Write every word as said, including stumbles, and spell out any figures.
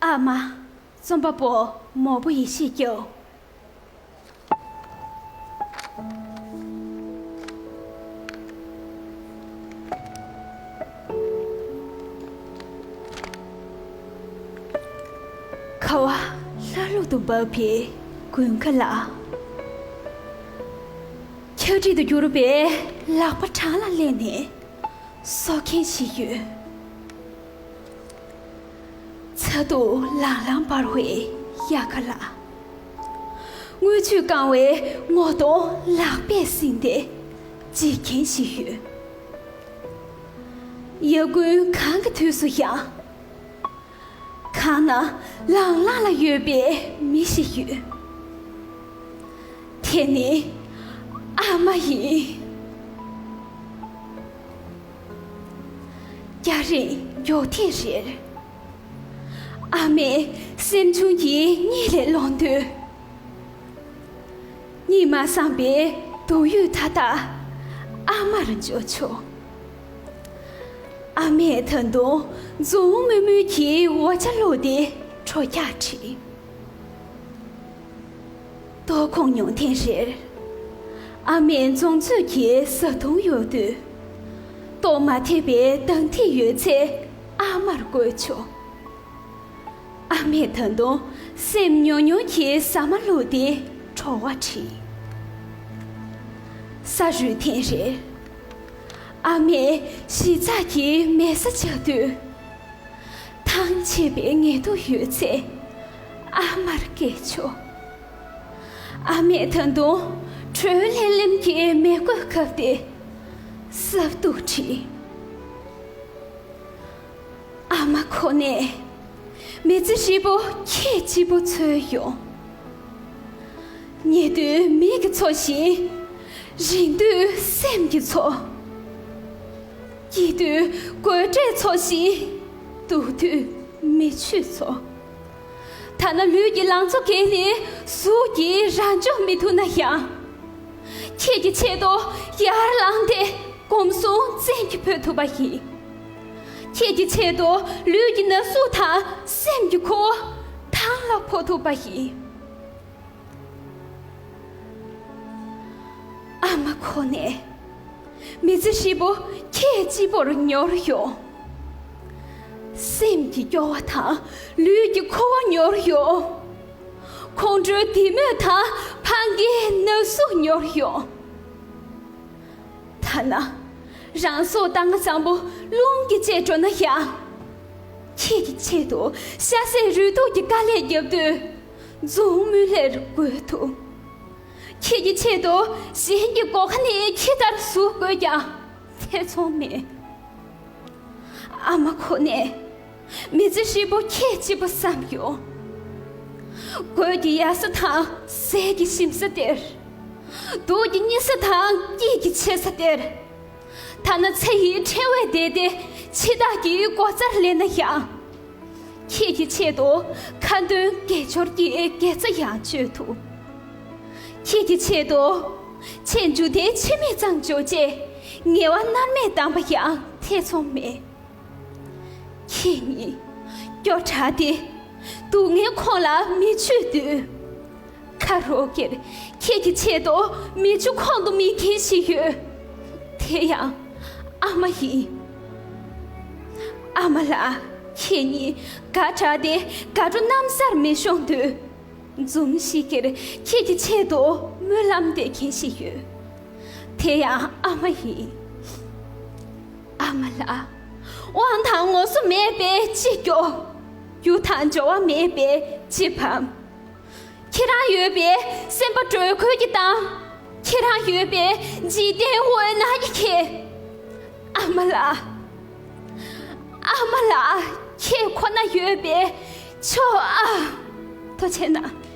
ཨ་མ། རྩོམ་པ་པོ་མོ་པོ་ཡེ་ཤེས་སྐྱབས། ཁ་བ་ལྷ་ལུག་ཏུ་འབབ་པའི་དགུན་ཁ་ལ། ཆར་དྲི་དུ་གྱུར་པའི་ལག་པ་བྲང་ལ་སླེབས་ནས་གསོ་མཁན་ཞིག་ཡོད། ཚ་གདུང་ལང་ལང་འབར་བའི་དབྱར་ཁ་ལ། རྔུལ་ཆུས་བཀང་བའི་ངོ་གདོང་ལག་པས་ཟིན་ཏེ་འཇིགས་མཁན་ཞིག་ཡོད། ཡར་དགུན་གངས་ཀྱི་དུས་སུ་ཡང་། གངས་ན་ལང་ལང་ལ་ཡོད་པའི་མི་ཞིག་ཡོད། དེ་ནི་ཨ་མ་ཡིན། རྒྱང་རིང་མགྱོགས་ཐེངས་རེར། ཨ་མའི་སེམས་ཆུང་གི་གཉིད་ལས་ལོང་དུས། གཉིད་མ་སངས་པའི་སྡུག་ཡུས་མཐའ་དག་ཨ་མར་འཇོག་ཆོག། ཨ་མས་ད་དུང་འཛུམ་དམུལ་དམུལ་གྱིས་འོ་ཇ་བླུགས་ཏེ་གྲོ་རྒྱག་བྲིས། ལྟོགས་ཁོག་མྱོང་ཐེངས་རེར། ཨ་མས་མཛུབ་ཚོད་ཀྱི་བཟའ་བཏུང་གཡོར་དུས། ལྟོ་མ་ཐེག་པའི་འདང་ཐིག་ཡོད་ཚད་ཨ་མར་བསྐུར་ཆོག། ཨ་མས་ད་དུང་སེམས་ཉུང་ཉུང་གིས་ཟ་མ་བླུགས་ཏེ་བྲོ་བ་བྲིས། ས་རུད་ཐེངས་རེར། ཨ་མས་གཞིས་ཚགས་ཀྱི་མལ་ས་ཆགས་དུས། ཐང་ཆད་པའི་ངལ་དུབ་ཡོད་ཚད་ཨ་མར་བཀལ་ཆོག། ཨ་མས་ད་དུང་དྲོད་ལྷེམ་ལྷེམ་གྱི་མེ་བཀོད་བཀབ་སྟེ་སྲབ་ཏུ་བྲིས། ཨ་མ་ཁོ་ནས་མི་ཚེ་ཧྲིལ་པོ་ཁྱེད་གཅིག་པུ་འཚོལ་ཡོང་། ཉལ་དུས་མིག་གིས་འཚོ་ཞིང་། རེངས་དུས་སེམས་ཀྱིས་འཚོ། སྐྱིད་དུས་དགོད་སྒྲས་འཚོ་ཞིང་། སྡུག་དུས་མིག་ཆུས་འཚོ། ཐ་ན་ལུས་ཀྱི་ལང་ཚོ་གས་ནི་གཟུགས་ཀྱིས་ར་འཇོག་མི་ཐུབ་ན་ཡང་། ཁྱེད་ཀྱི་ཆེད་དུ་ཡར་ལངས་ཏེ་སྒོམ་གསུམ་བཙན་གྱིས་ཕུད་ཐུབ་པ་ཡིན། ཁྱེད་ཀྱི་ཆེད་དུ་ལུས་ཀྱི་ན་ཟུག་དང་སེམས་ཀྱི་འཁོར་བ་ཐང་ལ་འཕོ་ཐུབ་པ་ཡིན། ཨ་མ་ཁོ་ནས་མི་ཚེ་ཧྲིལ་པོ་ཁྱེད་གཅིག་པུར་ཉོར་ཡོང་། སེམས་ཀྱི་སྐྱོ་བ་དང་ལུས་ཀྱི་འཁོར་བ་ཉོར་ཡོང་། ཁོང་ཁྲོའི་དད་མོས་དང་ཕམ་ཁའི་ན་ཟུག་ཉོར་ཡོང་། ཐ་ན་རང་སྲོག་ལྟ་ང་ཙམ་པོ་རླུང་གིས་བཅད་འགྲོ་ན་ཡང་། ཁྱེད་ཀྱི་ཆེད་དུ་ཤ་ཟད་རུས་སྡུག་གི་དཀའ་ལས་བརྒྱབ་དུས། འཛུམ་དམུལ་ལེར་དགོད་ཐུབ། ཁྱེད་ཀྱི་ཆེད་དུ་གཞན་གྱི་སྒོ་ཁ་ནས་ཁྱི་ལྟར་ཟུག་དགོས་ཀྱང་ཐེ་ཚོམ་མེད། ཨ་མ་ཁོ་ནས་མི་ཚེ་ཧྲིལ་པོ་ཁྱེད་གཅིག་པུ་བསམ་ཡོང་། གོས་ཀྱི་ཡལ་ས་དང་ཟས་ཀྱི་ཞིམ་ས་དེར། སྡུག་གི་གཉིད་ས་དང་སྐྱིད་ཀྱི་ཆེ་ས་དེར། ཐ་ན་ཚེ་ཡི་ཕྲེང་བས་བདས་ཏེ་འཆི་བདག་གི་སྒོ་རྩར་སླེབས་ན་ཡང་། ཁྱེད་ཀྱི་ཆེད་དུ་ཁ་འདོན་དགེ་སྦྱོར་གྱི་དགེ་རྩ་ཡང་སྤྱོད་ཐུབ། ཁྱེད་ཀྱི་ཆེད་དུ་ཆེས་འཇུ་དེའི་ཕྱི་མིག་ཙམ་འཇོག་རྗེས་ངལ་བ་མནར་མེད་གདམས་པ་ཡང་ཐེ་ཚོམ་མེད། ཁྱེད་ཉིད་སྐྱོ་དྲགས་ཏེ་སྡུག་བསྔལ་ཁོང་ལ་མི་ཆུད་དུས། ཁ་རོག་གེར་ཁྱེད་ཀྱི་ཆེད་དུ་མིག་ཆུ་ཁོང་དུ་མིད་མཁན་ཞིག་ཡོད། དེ་ཡང་ཨ་མ་ཡིན། ཨ་མ་ལགས། ཁྱེད་ཉིད་དགའ་དྲགས་ཏེ་དགའ་སྤྲོ་གནམ་སར་མི་ཤོང་དུས། འཛུམ་ཤིག་གེར་ཁྱེད་ཀྱི་ཆེད་དུ་སྨོན་ལམ་འདེབས་མཁན་ཞིག་ཡོད། དེ་ཡང་ཨ་མ་ཡིན། ཨ་མ་ལགས། དབང་དང་ངོ་སོ་མེད་པས་ཅི་སྐྱོ། རྒྱུ་དང་འབྱོར་བ་མེད་པས་ཅི་ཕམ། ཁྱེད་རང་ཡོད་པས་སེམས་པ་དྲོད་ཁོལ་གྱིས་གཏམས། ཁྱེད་རང་ཡོད་པས་འཇིག་རྟེན་འོད་སྣང་གིས་ཁེངས། ཨ་མ་ལགས། ཨ་མ་ལགས། ཁྱེད་ཁོ་ན་ཡོད་པས་ཆོག་ཨ། ཐུགས་རྗེ་གནང་།